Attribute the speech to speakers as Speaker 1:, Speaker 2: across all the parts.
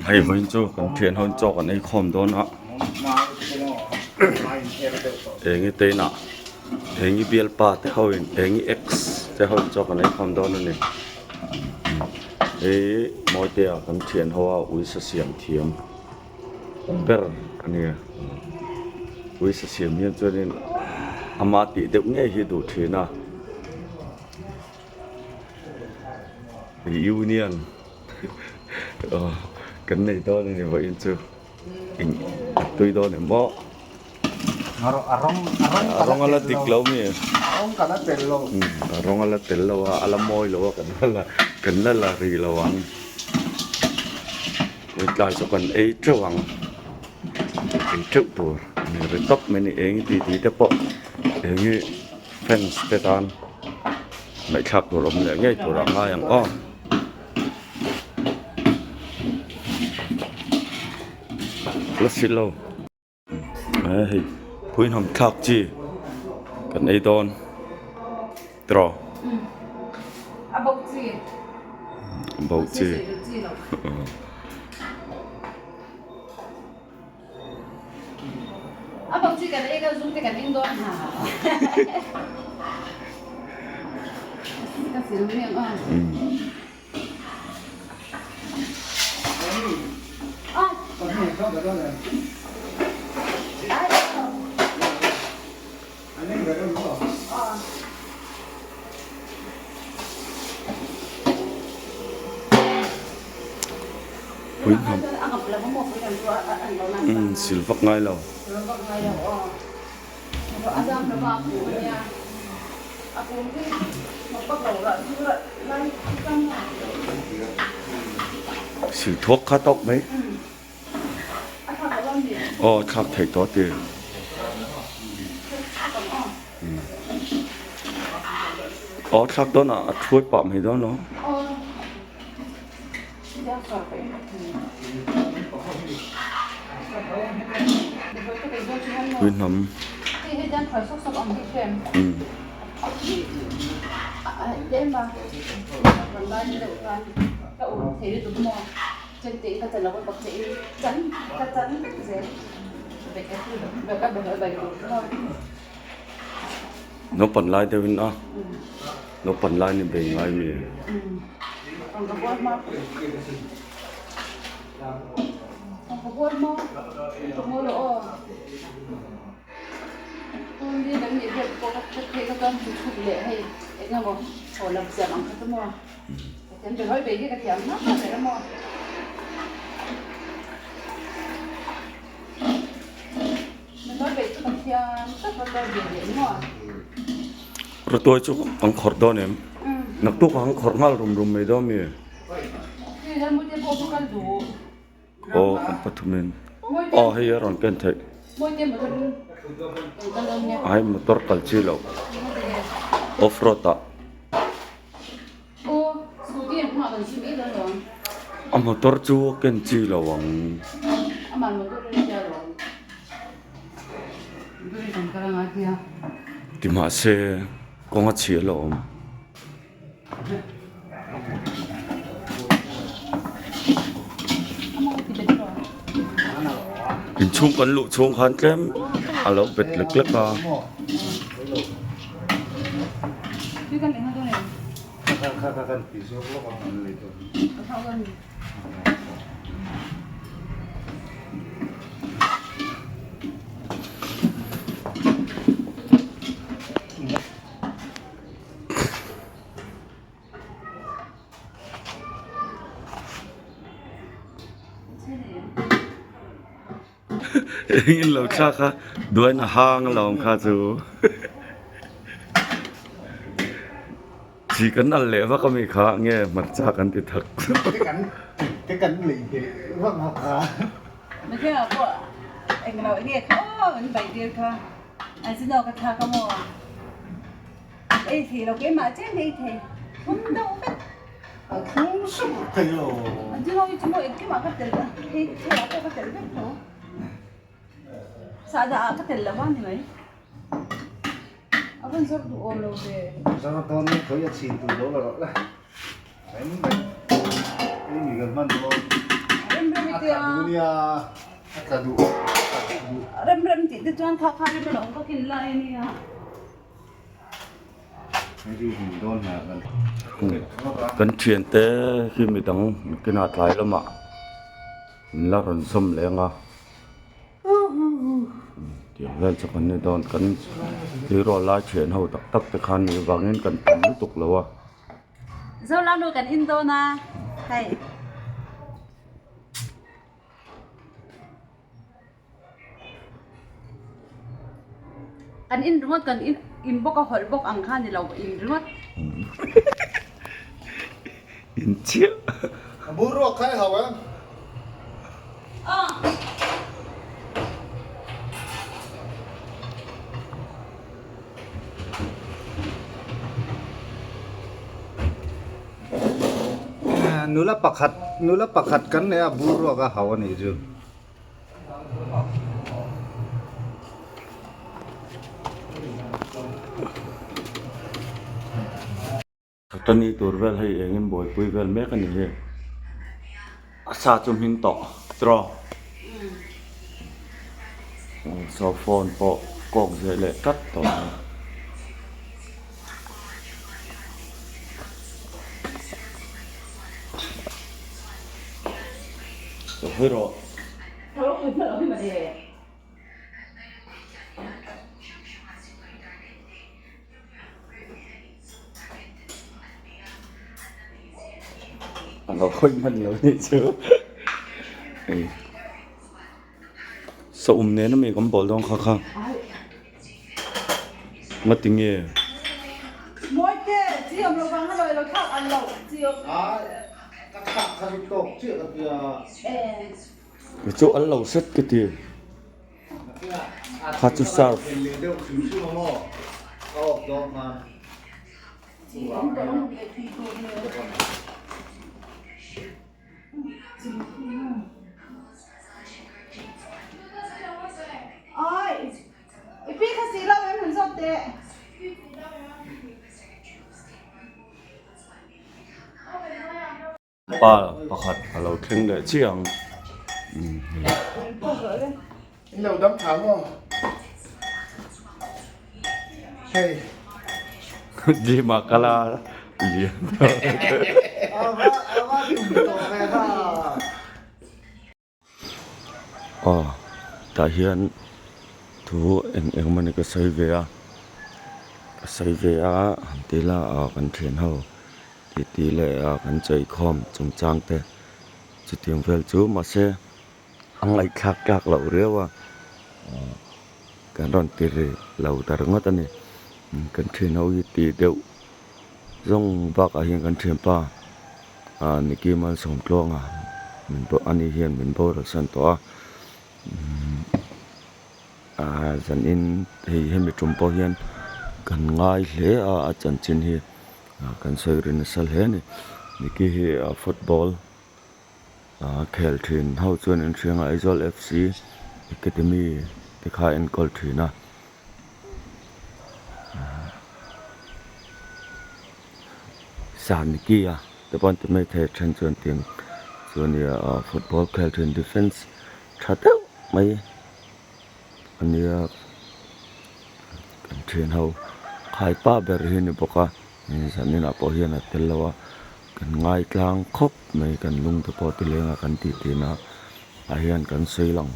Speaker 1: Hei vawiin chu kan thian ho in chaw kan ei khawm dawn a eng i te inah eng i bialpa te ho in eng i ex te ho in chaw kan ei khawm dawn a ni hei Mawitea kan thian ho a uisa siam thiam ber a ni a uisa siam hian chuanin ama tih deuh ngei hi a duh thin a reunion. Aw kan nei dawn a ni vawiin chu eng a tui dawn em maw a rawng a la dik lo mi a rawng a la tel lo a a la mawi lo a kan la la kan la la ri lo ang tlai chu kan ei teuh ang ei teuh tur a ni ri tawp mai a ni eng i titi te pawh eng i fans te tan ngaihthlak tur awm leh ngei tur a ngai ang aw. La si lo hei pui hnam thlak chi kan ei dawn tiraw
Speaker 2: a bawk chi
Speaker 1: a bawk chi
Speaker 2: a bawk chi kan ei dawn zum te kan ing dawn ha ka sil mai ang a
Speaker 1: Pui hnam umm sil vak ngai lo. Sil thuak kha tawk mai. Aw thlak theih tawh ti. Aw thlak dawn ah a thuai pah mai dawn lo. Tui hnam. Naupan lai deuhin a naupan lai ni bei ngai mi. Rawtuai chu kan khawrh dawn em? Naktuk ah kan khawrh nghal rum rum mai dawn mi? Aw kan pathumin aw hei a rawn ken theih ai motor kal chi loh off road ah. A motor chu a ken chi lo ang. Ti mahse kawng a chhia lo awm. Inchhung kan luh chhung khan tlem a lo bet lek lek a. Engin lo thlak a duain a hang alawm kha chu chi kan al leh vak ami kha nge hmarcha kan ti thak
Speaker 2: Ei thei lo keimah chen ei thei thum deuh vek.
Speaker 3: A thum sup thei lo.
Speaker 2: An chu ho hi chu maw engkimah ka tel a hei thei ah pawh ka tel vek tho. Sahdah ah ka tel lo a ni mai. A van zawrh duh awm lo ve.
Speaker 3: Zawrh dawn ni khawi a chhin tur lo la rawh le. Rem rem. Ei mi kan hman dawn.
Speaker 2: Rem rem i
Speaker 3: duh nia a tla duh a tla duh.
Speaker 2: Rem rem tih te chuan kha kha rem alawm ka khin lai a nia.
Speaker 1: Kan thiante hi midang nakinah tlai lamah min la rawn zawm leng a tiang vel chu kan ni dawn kan tirawl lai thian ho tak tak te khan nih vangin kan tam lutuk lo a.
Speaker 2: Zolanu kan in dawn a hei. Kan in ringawt kan in in bawk a hawlh bawk ang kha ni lo in ringawt.
Speaker 1: In chiah.
Speaker 3: A bur ruak kha i hau em?
Speaker 2: Aw.
Speaker 3: Nula pakhat nula pakhat kan nei a bur ruak a hau a nih chu.
Speaker 1: Tani tur vel hei engin buaipui vel mek a ni hi a sa chu hming tawh tiraw saw phone pawh kawk zeh leh tlat tawh a ni. Hawi rawh. A lo hawi hman lo nih chu. Ei. Saum nen ami kan bawl dawn kha kha. Ngati nge?
Speaker 2: Mawite, chi awm lo vang a lawi lo thlak an lo chi awm.
Speaker 3: Ai, ka thlak kha chu tawk chiah ka tia.
Speaker 1: Kei chu an lo set ka ti. Kha chu surf. Pa pakhat a lo thleng leh chiah ang.
Speaker 3: In lo dam tha maw? Hei.
Speaker 1: Gym ah kal a lian.
Speaker 3: Ava ava tum tawh ve ha.
Speaker 1: Aw tah hian thu eng eng mawni ka sawi ve a ka sawi ve a han ti ila ah kan thian ho titi leh ah kan chei khawm chungchang te chutiang vel chu mahse a ngaihthlak tlak loh riau a kan rawn ti ri lo ta ringawt a ni kan thian ho hi ti deuh zawng bakah hian kan thianpa. Ah Nicky Malsawmtluanga min bo ani hian min boral san tawh a ah zanin hei hemi tum pawh hian kan ngai hle a a chanchin hi ah kan sawi ri nasa hle a ni Nicky hi ah football ah khel thin ho chuan an hria ang a Aizawl F C Academy te kha a enkawl thin a. Saniki a te pawh an ti mai thei a then chuan tiang chu a nia ah football khel thin defence tha deuh mai a nia kan thian ho khai pa ber hi a ni bawk a zaninah pawh hian a tel lo a kan ngai tlang khawp mai kan lung te pawh ti leng a kan tih thin a ah hian kan sawi lang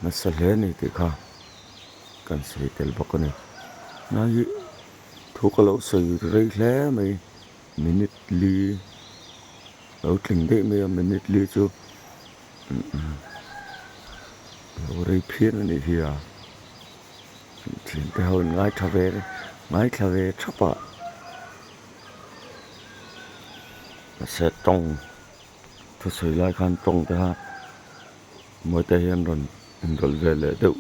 Speaker 1: nasa hle a ni tih kha kan sawi tel bawk a ni hna hi. Thu ka lo sawi rei hle mai minute li lo tling daih mai a minute li chu lo rei phian a nih hi a thiante ho in ngaithla ve ngaithla ve thap a mahse tawng thusawi lai khan tawng te kha mawite hian rawn inrawlh ve leh deuh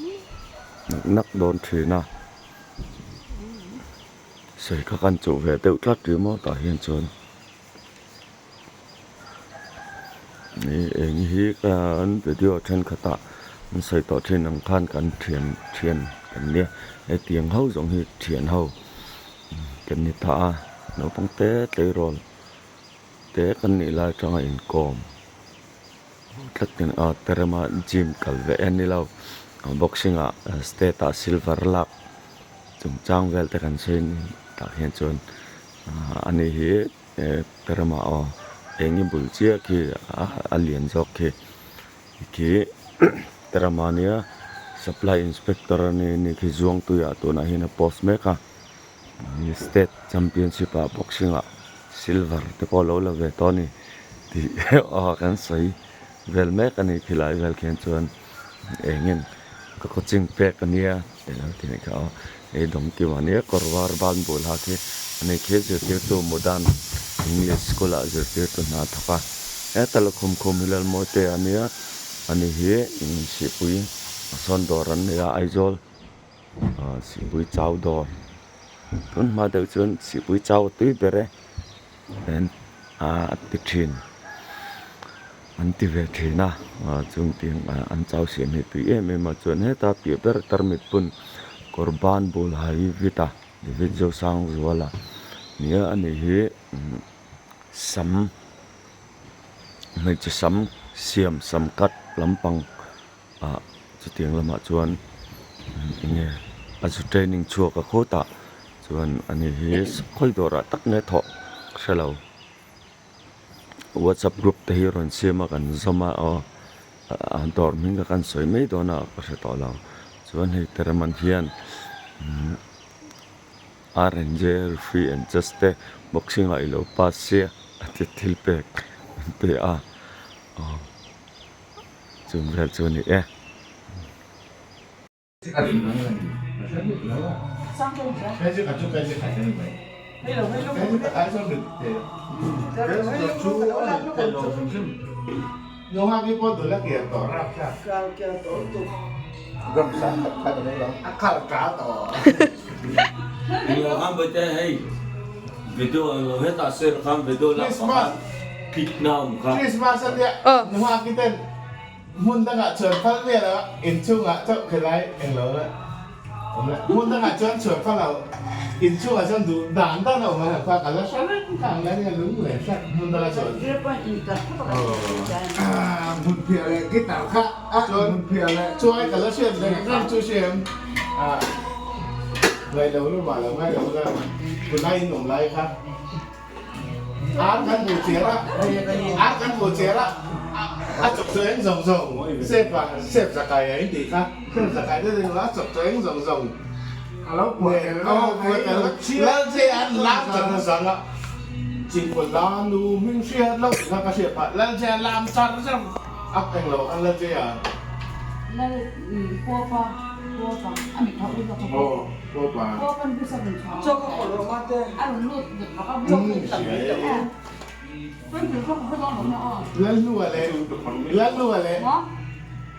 Speaker 1: nak nak dawn thin a. Sawi kha kan chuh ve deuh tlat rih maw tah hian chuan ih eng hi kan video thenkhatah an sawi tawh thin ang khan kan thian thian kan nia hetiang ho zawng hi thian ho kan ni ta a naupang te tleirawl te kan nih lai atanga inkawm. Tlat in a terema gym kal ve en nilo boxing ah state ah silver lak chungchang vel te kan sawi tah hian chuan ani hi terema aw eng i bul chiah khi a lian zawk khi khi terema nia supply inspector ani ni khi zuangtui ah tunah hian a post mek a state championship ah boxing ah silver te pawh alo la ve tawh a ni tih aw kan sawi vel mek a ni khilai vel khian chuan eng nge ka coaching pek a nia tih alo ti anih kha aw hei dawngkim a nia kawr var ban bul ha khi ani khi zirtirtu Mudan English school ah zirtirtu hna a thawk a heta lukhum khum hi Lalmawite a nia ani hi sihpui sawn dawr an nei a Aizawl. Ahh sihpui chau dawr tun hma deuh chuan sihpui chau a tui ber e nen ahh a ti thin an ti ve thin a ah chung tiang ah an chau siam hi tui em em a chuan heta piah ber tarmit pun kawr ban bul ha hi vit a David Zosangzuala nia a nih hi sam hmeichhe sam siam sam cut lampang. Ah chutiang lamah chuan enge a zu training chhuak a khawtah chuan ani hi khawi dawrah tak nge thawh ka hre lo whatsapp group te hi rawn siam a kan zawm a aw a dawr hming kha kan sawi mai dawn a ka hre tawh lo chuan hei Terraman hian R and J referee and judge te boxing ah ilo pass sia a ti thil pek an pe a aw. Chung vel chu a ni e.
Speaker 4: Hmun dangah chuan fal miah lo a, inchungah chauh khilai englo la awm le. Hmun dangah chuan chhuan fal lo, inchungah chuan duh dan dan a awm a, kha ka la hre reng kha ang lai nia lung leh hrat hmun dangah chuan.
Speaker 3: Hmunphiah leh guitar kha a hmunphiah leh.
Speaker 4: Chuai ka la hriat reng reng chu hriam ngaih lo lamah lo ngaih lo la tunlai in awm lai kha. Ar kan hmuh chiar a, ar kan hmuh chiar a, a chawk chu eng zawng zawng sep a, sep zakai a in tih kha, sep zakai te chu a chawk chu eng zawng zawng
Speaker 3: a lo puah tel vek a,
Speaker 4: lal che an lam char nasa a, chingkaw la nu hming hriat loh tih kha ka hriat phah, lal che an lam char char a, eng lo an lal che a.
Speaker 2: Lal puapa puapa a mit kha u zawk a.
Speaker 4: Aw puapa.
Speaker 2: Puapa an hmasa rawn chhuah. Chaw ka kawlh rawh mate. A rawn lut vek vak a chaw ka tam mai loh a.
Speaker 4: Lal hnua leh Lal hnua leh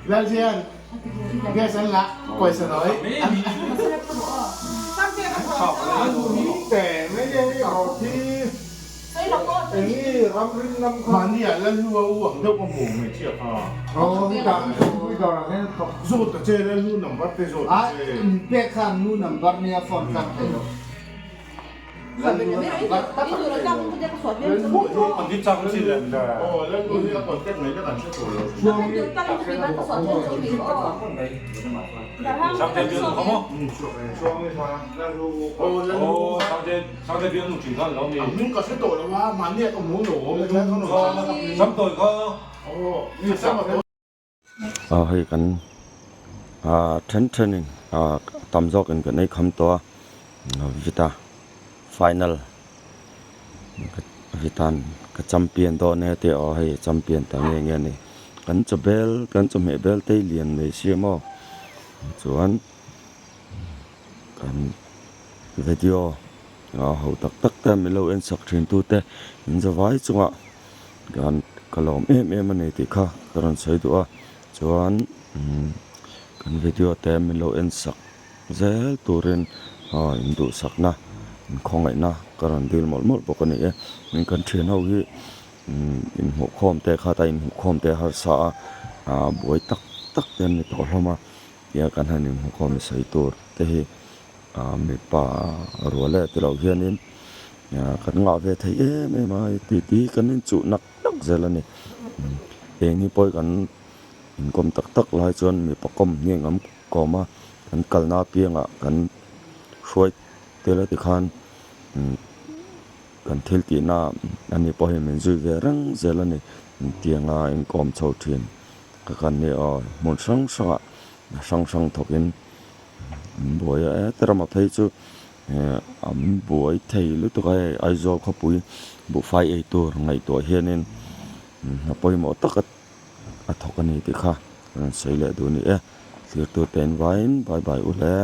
Speaker 4: Lal hian gas an la pawisa nawi an Mahni ah Lal hnua u ang deuh ka hmu hmeichhia kha. Zawt ta che Lal hnu number te zawt ta che.
Speaker 1: Aw hei kan ah then then in ah tam zawk in kan ei kham tawh a vita final vitan ka champion dawn e a ti a aw hei champion ta nge nge a ni kan chaw bel kan chawhmeh bel te hi lian mai sia maw chuan kan video ah ho tak tak te min lo en sak thin tu te in zavai chungah. Kan ka lawm em em a ni tih kha ka rawn sawi duh a chuan umm kan video te min lo en sak zel turin aw in duhsakna in khawngaihna ka rawn dil mawlh mawlh bawk a ni e in kan thian ho hi umm inhmuhkhawm te kha ta inhmuhkhawm te harsa a ah buai tak tak te an ni tawh hlawm a tia kan han inhmuhkhawm sawi tur te hi ah mipa rual e tilo hianin. Kan ngah ve thei em em a titi kan inchuh nak nak zel a ni. Eng hi pawh hi kan inkawm tak tak lai chuan mipa kawm nge ngam kawm a kan kalna apiangah kan hruai tel a tikhan kan thil tihna a ni pawh hi min zui ve reng zel a ni tianga inkawm chho thin ka kan ni aw hmun hrang hrangah hrang hrang thawkin an buai a heta ramah phei chu an buai thei lutuk a hei Aizawl khawpui buhfai ei tur ngaihtuah hianin a pawimawh tak a a thawk a ni tih kha rawn sawi leh duh a ni e thlir tute in vaiin bye bye u hle.